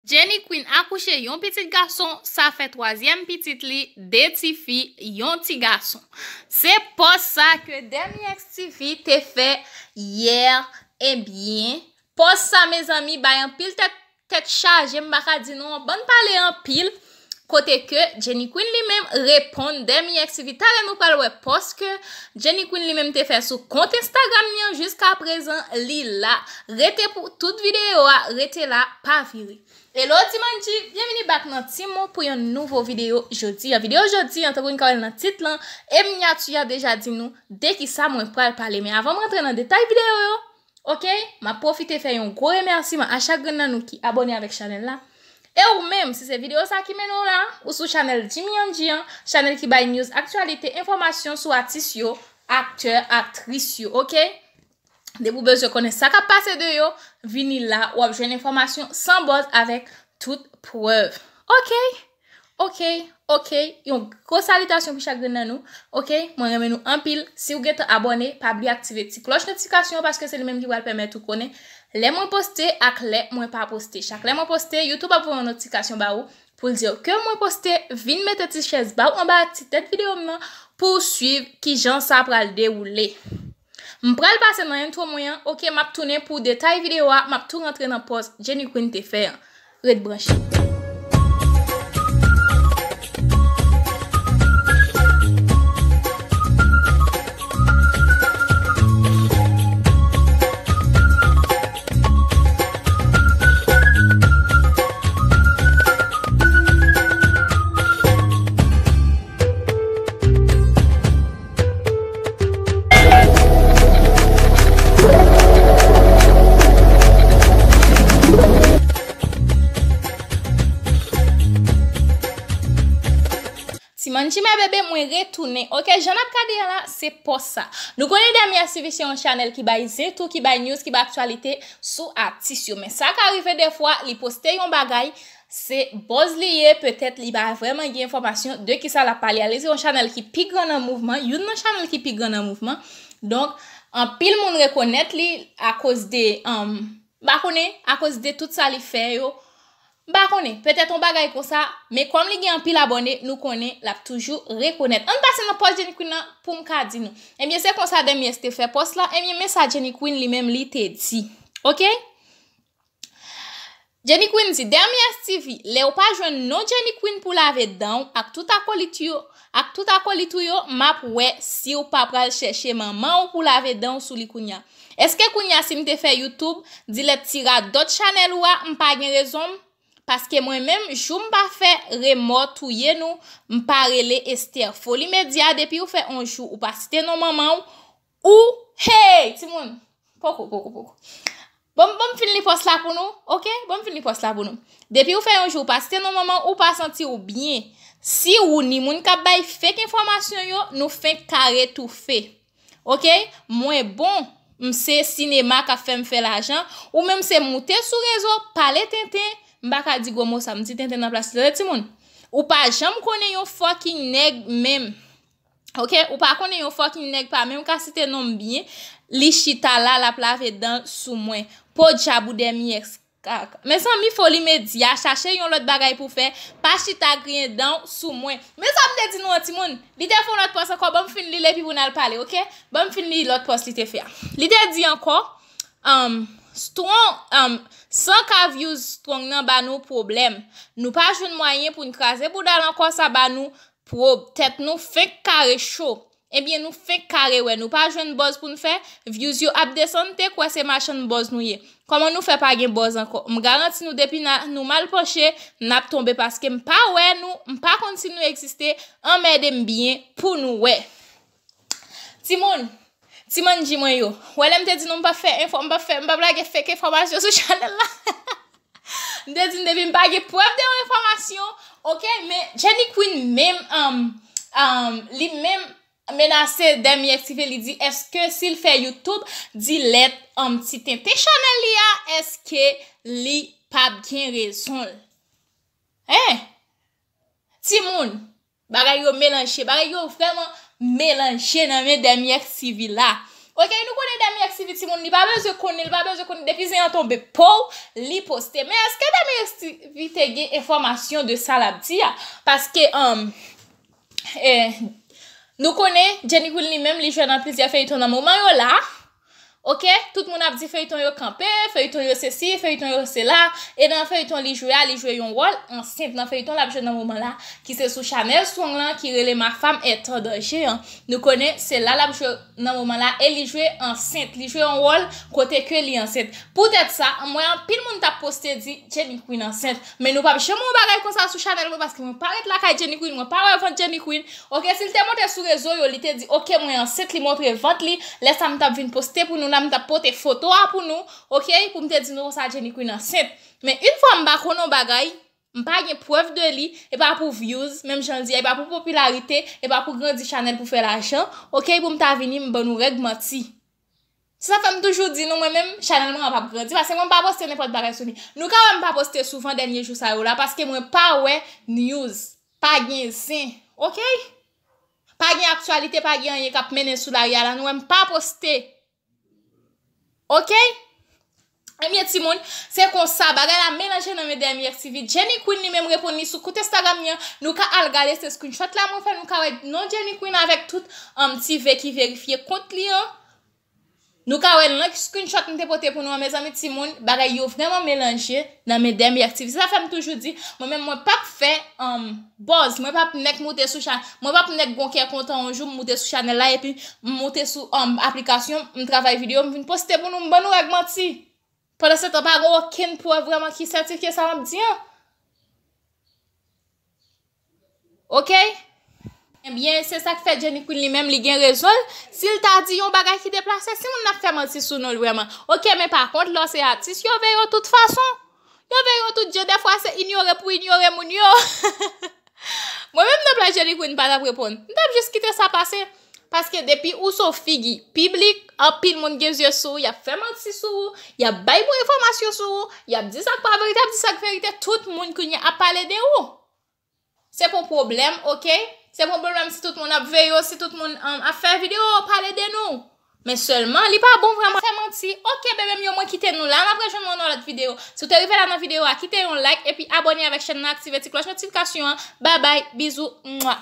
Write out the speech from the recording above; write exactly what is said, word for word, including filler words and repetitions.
Jenny Queen akouche yon pitit gason, sa fè twazyèm pitit li, de ti fi, yon ti gason. Se pòs sa ke Demi X T V te fè yè, ebyen, pòs sa, mezanmi, bay anpil tèt, tèt chaje, m pa ka di nou, yon bann pale anpil, kote ke Jenny Queen li menm reponn Demi X T V. Talè nou pral wè pòs ke Jenny Queen li menm te fè sou kont Instagram li an, jiska prezan li la. Rete pou tout videyo a, rete la, pa vire. Hello ti manji, byenvini back nan Ti Mo pou yon nouvo videyo jodi a. Videyo jodi an, tankou n ka wè l nan tit lan e minyati a deja di nou de ki sa mwen pral pale. Men avan m rantre nan detay videyo yo, oke, m ap pwofite fè yon gwo remèsiman a chak grenn nan nou ki abòne avèk chanèl la. E ou menm, si se videyo sa ki mennen w la, ou sou chanèl Jimmy Angie an, chanèl ki bay news, aktyalite, enfòmasyon sou atis yo, aktè, aktris yo, oke? Depi w bezwen konnen sa k ap pase de yo, vini la, w ap jwenn enfòmasyon san buzz avèk tout prèv. Oke? Oke, oke. Yon gwo salitasyon pou chak grenn nan nou. Oke? Mwen renmen nou anpil. Si w gentan abòne, pa bliye aktive ti klòch notifikasyon an paske se li menm ki pral pèmèt ou konnen lè mwen poste ak lè mwen pa poste. Chak lè mwen poste, YouTube ap voye yon notifikasyon ba ou pou l di w ke mwen poste, vin mete ti chèz ba w anba ti tèt videyo m nan pou w swiv kijan sa pral dewoule. M pral pase nan entwo mwen an, oke, m ap tounen pou detay videyo a, m ap tou rantre nan pòs Jenny Queen te fè an. Ret branche. Ti manji mè bebe, mwen retounen. Oke, jan n ap gade a la, se pòs sa. Nou konnen Demi X T V se yon chanèl ki bay zen tou, ki bay news, ki bay aktyalite sou atis yo. Men sa ka rive defwa, li poste yon bagay, se buzz li ye, petèt li pa vrèman gen enfòmasyon de kisa l ap pale a. Li se yon chanèl ki pi gran nan mouvman, youn nan chanèl ki pi gran nan mouvman. Donk, anpil moun rekonèt li akoz de, um, m pa konnen, akoz de tout sa li fè yo. M pa konnen, petèt yon bagay konsa, men kòm li gen anpil abòne, nou konnen l ap toujou rekonèt. Ann pase nan pòs Jenny Queen nan pou m ka di nou. Ebyen, se konsa Demi X te fè pòs la, ebyen, men sa Jenny Queen li menm li te di. Oke? Jenny Queen di, Demi X T V, lè w pa jwenn non Jenny Queen pou lave dan w ak tout akolit yo, ak tout akolit ou yo, m ap wè si w pa pral chèche manman w pou lave dan w sou li kounya. Èske kounya si m te fè YouTube, di lèt ti radòt chanèl ou a, m pa gen rezon m? Paske mwen menm, jou m pa fè remò touye nou, m pa rele Esther. Foli Medya, depi w fè on jou ou pa site non manman w, ou, hey, timoun, poko, poko, poko. Bon, bon, m fin li pòs la pou nou, oke? Bon, m fin li pòs la pou nou. Depi w fè yon jou ou pa site non manman, ou pa santi w byen. Si ou ni moun k ap bay fake enfòmasyon yo, nou fenk kare toufe. Oke? Mwen bon, m se sinema k ap fè m fè lajan, ou menm se moute sou rezo, pale tenten, m pa ka di gwo mo sa, m di tenten nan plas li, tande timoun. Ou pa janm konnen yon fucking nèg menm. Oke, ou pa konnen yon fucking nèg pa menm ka site non m byen, li chita la, l ap lave dan l sou mwen. Podjab ou Demi X. Mezanmi, Foli Medya, chache yon lòt bagay pou fè, pa chita griyen dan w sou mwen. Men sa m te di nou an timoun, li te fè yon lòt pòs ankò, ban m fin li l epi pou n al pale, oke? Ban m fin li lòt pòs li te fè a. Li te di ankò, um, strong, um, san ka views strong nan ba nou pwoblèm. Nou pa jwenn mwayen pou n kraze bouda l ankò, sa ba nou pwob, tèt nou fenk kare cho. Ebyen, nou fenk kare wè, nou pa jwenn buzz pou n fè, views yo ap desann, te kwè se machann buzz nou ye. Kòman nou fè pa gen buzz ankò? M garanti nou depi na, nou mal panche, n ap tonbe paske m pa wè nou, m pa konn si nou egziste, anmède m byen pou nou wè. Timoun, ti manji mwen yo, wè lè m te di nou m p ap fè enfò, m p ap fè, m p ap lage fake enfòmasyon sou chanèl la. M te di n depi m pa gen prèv de yon enfòmasyon, oke, men Jenny Queen menm, um, um, li menm menase Demi X T V, li di èske si l fè YouTube, di lèt, um, ti tenten chanèl li a, èske li p ap gen rezon l? Hein? Timoun, bagay yo melanje, bagay yo vrèman melanje nan men Demi X T V la. Ok, nou konnen Dèmi X T V timoun, li pa bezwen konnen, li pa bezwen konnen, depi zen an tonbe pow, li poste. Men èske Dèmi X T V te gen enfòmasyon de sa l ap di a? Paske, um, eh, nou konnen Jenny Queen li menm, li jwe nan plizyè feyton nan moman yo la. Ok, tout moun ap di feyton yo kanpe, feyton yo sesi, feyton yo sela. E nan feyton li jwe a, li jwe yon wòl ansent nan feyton l ap jwe nan moman la, ki se sou chanèl Strong lan, ki rele Ma femme est en danger an. Nou konnen se la l ap jwe nan moman la, e li jwe ansent, li jwe yon wòl kote ke li ansent. Poutèt sa, m wè anpil moun t ap poste di Jenny Queen ansent, men nou p ap janm wè yon bagay konsa sou chanèl mwen, paske mwen pa ret lakay Jenny Queen, mwen pa wè vant Jenny Queen. Ok, si l te monte sou rezo yo, li te di, ok, mwen ansent, li montre vant li, lè sa m t ap vin poste pou nou la, m t ap pote foto a pou nou, ok, pou m te di nou konsa Jenny Queen ansent. Men yon fwa m pa konn yon bagay, m pa gen prèv de li, e pa pou views, menm jan l di a, e pa pou popilarite, e pa pou grandi chanèl pou fè lajan, ok, pou m ta vini, m ban nou règ manti. Se sa fè m toujou di nou, mwen menm, chanèl mwen an p ap grandi, paske mwen pa poste nenpòt bagay sou li. Nou ka wè m pa poste souvan dènye jou sa yo la, paske mwen pa wè news, pa gen zen, ok? Pa gen aktyalite, pa gen anyen k ap mennen sou lari a la, nou wè m pa poste. Ok? Ebyen, timoun, se konsa, bagay la melanje nan men Dèmi X T V. Jenny Queen li menm reponn li sou kont Instagram li an. Nou ka al gade se screenshot la mwen fè, nou ka wè non Jenny Queen avèk tout, um, ti V ki verifye kont li an. Nou ka wè nan screenshot m te pote pou nou an, mezanmi, timoun, bagay yo vrèman melanje nan men Dèmi X T V. Se sa fè m toujou di, mwen menm, mwen p ap fè, um, buzz, mwen p ap nèk moute sou chanèl, mwen p ap nèk gon kè kontan yon jou m moute sou chanèl la, epi m moute sou, um, aplikasyon, m travay videyo, m vin poste pou nou, m ban nou règ manti. Pandan se tan, pa gen okenn prèv vrèman ki sètifye sa m ap di an. Ok? Ebyen, se sa k fè Jenny Queen li menm, li gen rezon l. Si l ta di yon bagay ki deplase, si moun nan ap fè manti sou nou l vrèman. Ok, men pa kont, lè w se atis, yo veye w tout fason. Yo veye w tout jan, dèfwa se inyore pou inyore moun yo. Mwen menm nan plas Jenny Queen pa t ap reponn. M t ap jis kite sa pase. Paske depi ou se yon figi piblik, anpil moun gen zye sou ou, y ap fè manti sou ou, y ap bay bon enfòmasyon sou ou, y ap di sa k pa verite, y ap di sa k verite, tout moun kounye a ap pale de ou. Se pa yon pwoblèm, ok? Se pa yon pwoblèm si tout moun ap veye w, si tout moun, um, ap fè videyo, pale de nou. Men sèlman, li pa bon vrèman fè manti. Ok, bebe m yo, mwen kite nou la. N ap rejwenn nou nan lòt videyo. Si w te rive la nan videyo a, kite yon like epi abòne avèk chèn nan, aktive ti klòch notifikasyon an. Babay, bizou, mwa.